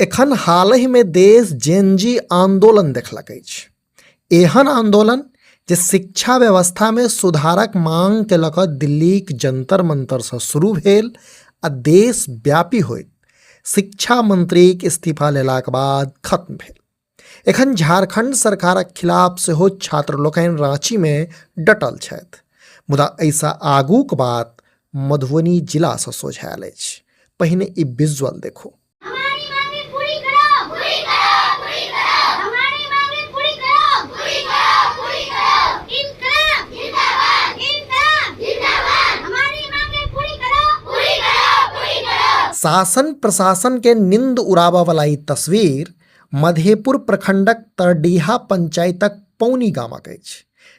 एखन हालहिमे देश जेनजी आन्दोलन देखलक अछि। एहन आन्दोलन जे शिक्षा व्यवस्थामे सुधारक मांगके लऽ कऽ दिल्लीक जंतर मंतरसँ शुरू भेल आ देशव्यापी होइत शिक्षा मंत्रीक इस्तीफा लेलाक बाद खत्म भेल। एखन झारखंड सरकारक खिलाफ सेहो छात्र लोकनि रांचीमे डटल छथि। मुदा एहिसँ आगूक बात मधुबनी जिलासँ सोझायल अछि। पहिने ई विजुअल देखू। हमारी मांगे पूरी करो, पूरी करो, पूरी करो, हमारी मांगे पूरी करो, पूरी करो, पूरी करो, इनकलाब जिंदाबाद, इनकलाब जिंदाबाद, हमारी मांगे पूरी करो, पूरी करो, पूरी करो। शासन प्रशासन के निंद उड़ाबऽ वाला ई तस्वीर मधेपुर प्रखंडक तरडीहा पंचायतक पौनी गामक अछि,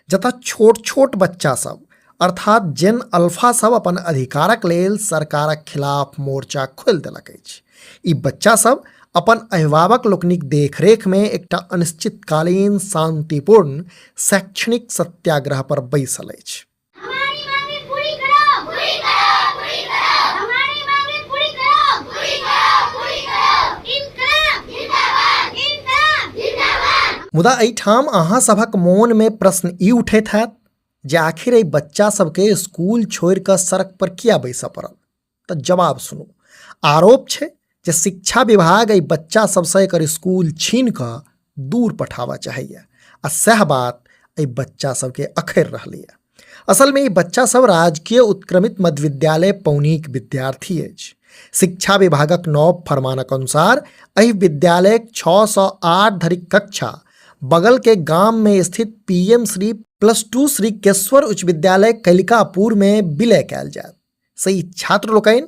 जतऽ छोट छोट बच्चा सब अर्थात जेन अल्फा सब अपन अधिकारक लेल सरकारक खिलाफ मोर्चा खोलि देलक अछि। ई बच्चा सब अपन अभिभावक लोकनिक देखरेख में एकटा अनिश्चितकालीन शांतिपूर्ण शैक्षणिक सत्याग्रह पर बैसल अछि। हमारी मांगे पूरी करो, पूरी करो, पूरी करो, हमारी मांगे पूरी करो, पूरी करो, पूरी करो, इनकलाब जिंदाबाद, इनकलाब जिंदाबाद। मुदा एहिठाम अहाँ सभक मोन में प्रश्न ई उठैत हैत जे आखिर एहि बच्चा सबके स्कूल छोड़ि कऽ सड़क पर किया बैसऽ पड़ल। तऽ जवाब सुनू। आरोप छै जे शिक्षा विभाग एहि बच्चा सबसँ एकर स्कूल छीन कऽ दूर पठाबऽ चाहैया आ सएह बात एहि बच्चा सबके अखरि रहलैया। असलमे ई बच्चा सब राजकीय उत्क्रमित मध्य विद्यालय पौनीक विद्यार्थी अछि। शिक्षा विभागक नव फरमानक अनुसार एहि विद्यालयक 6 सँ 8 धरिक कक्षा बगल के गाम में स्थित पीएम श्री +2 श्री केश्वर उच्च विद्यालय कलिकापुर में विलय कयल जायत। से ई छात्र लोकनि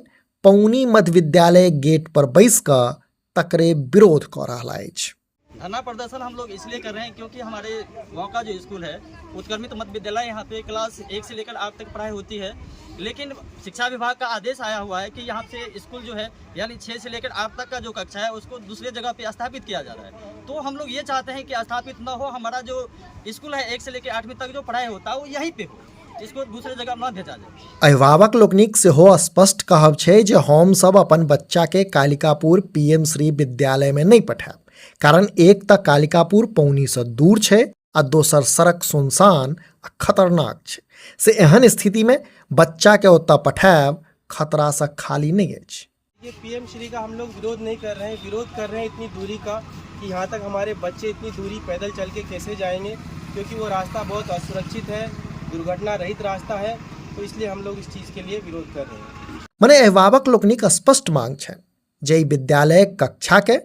पौनी मध्य विद्यालय गेट पर बैस कऽ तकरे विरोध कऽ रहला अछि। धरना प्रदर्शन हम लोग इसलिए कर रहे हैं क्योंकि हमारे गांव का जो स्कूल है उत्क्रमित मध्य विद्यालय, यहाँ पे क्लास 1 से लेकर 8 तक पढ़ाई होती है, लेकिन शिक्षा विभाग का आदेश आया हुआ है कि यहाँ से स्कूल जो है यानी 6 से लेकर 8 तक का जो कक्षा है उसको दूसरे जगह पे स्थापित किया जा रहा है। तो हम लोग ये चाहते हैं कि स्थापित न हो, हमारा जो स्कूल है 1 से लेकर 8वीं तक जो पढ़ाई होता है वो यहीं पे हो, इसको दूसरे जगह न भेजा जाए। अभिभावक लोकनिक सेहो स्पष्ट कहब छै जे हम सब अपन बच्चा के कालिकापुर पीएम श्री विद्यालय में नहीं पठायब, कारण एक तऽ कालिकापुर पौनी से दूर छै आ दोसर सड़क सुनसान आ खतरनाक छै। से एहन स्थिति में बच्चा के ओतऽ पठायब खतरा से खाली नहीं अछि। ये पीएम श्री का हम लोग विरोध नहीं कर रहे हैं, विरोध कर रहे हैं इतनी दूरी का कि यहाँ तक हमारे बच्चे इतनी दूरी पैदल चल के कैसे जाएंगे, क्योंकि वो रास्ता बहुत असुरक्षित है, दुर्घटना रहित रास्ता है, तो इसलिए हम लोग इस चीज़ के लिए विरोध कर रहे हैं। मने अभिभावक लोकनिक स्पष्ट मांग छनि जे ई विद्यालय कक्षा के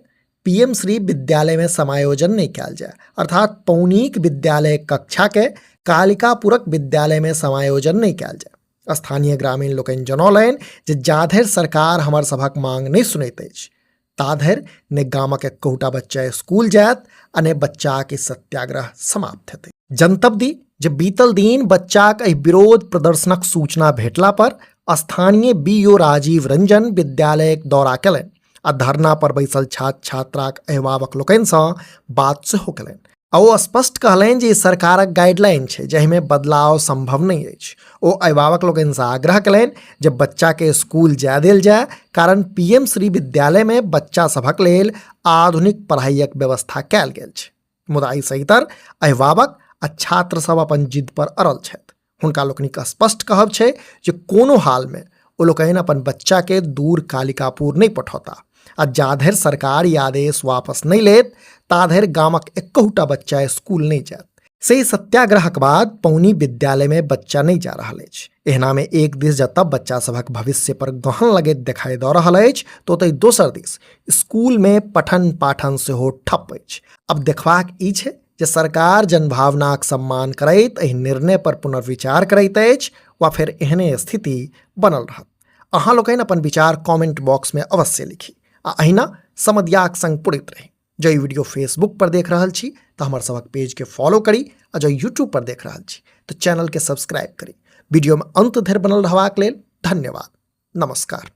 पीएम श्री विद्यालय में समायोजन नहीं कयल जाय, अर्थात पौनीक विद्यालय कक्षा के कालिकापुरक विद्यालय में समायोजन नहीं कयल जाय। स्थानीय ग्रामीण लोकनि जनौलनि जे जाधरि सरकार हमर सभक मांग नहि सुनैत अछि ताधरि ने गामक एक्कहुटा बच्चा स्कूल जायत आ ने बच्चाक ई सत्याग्रह समाप्त हेतै। जनतब दी जे बीतल दिन बच्चाक एहि विरोध प्रदर्शनक सूचना भेटला पर स्थानीय बीओ राजीव रंजन विद्यालयक दौरा केलनि आ धरना पर बैसल छात्र छात्राक अभिभावक लोकनिसँ बात सेहो केलनि आ ओ स्पष्ट कहलनि जे ई सरकारक गाइडलाइन छै जाहिमे बदलाव संभव नहि अछि। ओ अभिभावक लोकनिसँ आग्रह केलनि जे बच्चाके स्कूल जाय देल जाय, कारण पीएम श्री विद्यालयमे बच्चा सभक लेल आधुनिक पढ़ाइक व्यवस्था कयल गेल छै। मुदा एहिसँ इतर अभिभावक आ छात्र सब अपन जिद पर अड़ल छथि। हुनका लोकनिक स्पष्ट कहब छै जे कोनो हालमे ओ लोकनि अपन बच्चाके दूर कालिकापुर नहि पठौता आ जाधरि सरकार ई आदेश वापस नहि लेत ताधरि गामक एक्कहुटा बच्चा स्कूल नहि जायत। से सत्याग्रहक बाद पौनी विद्यालयमे बच्चा नहि जा रहल अछि। एहनामे एक दिस जतऽ बच्चा सभक भविष्य पर गहन लगैत देखाई दऽ रहल अछि तऽ ओतहि दोसर दिस स्कूलमे पठन पाठन सेहो ठप अछि। अब देखबाक ई छै जे सरकार जनभावनाक सम्मान करैत एहि निर्णय पर पुनर्विचार करैत अछि वा फेर एहने स्थिति बनल रहत। अहाँ लोकनि अपन विचार कमेंट बॉक्स में अवश्य लिखी आ अहिना समदियाक संग पुरैत रही। जँ ई वीडियो फेसबुक पर देख रहल छी तऽ हमर सभक पेज के फॉलो करी आ जँ यूट्यूब पर देख रहल छी तऽ चैनल के सब्सक्राइब करी। वीडियो में अंत धरि बनल रहबाक लेल धन्यवाद। नमस्कार।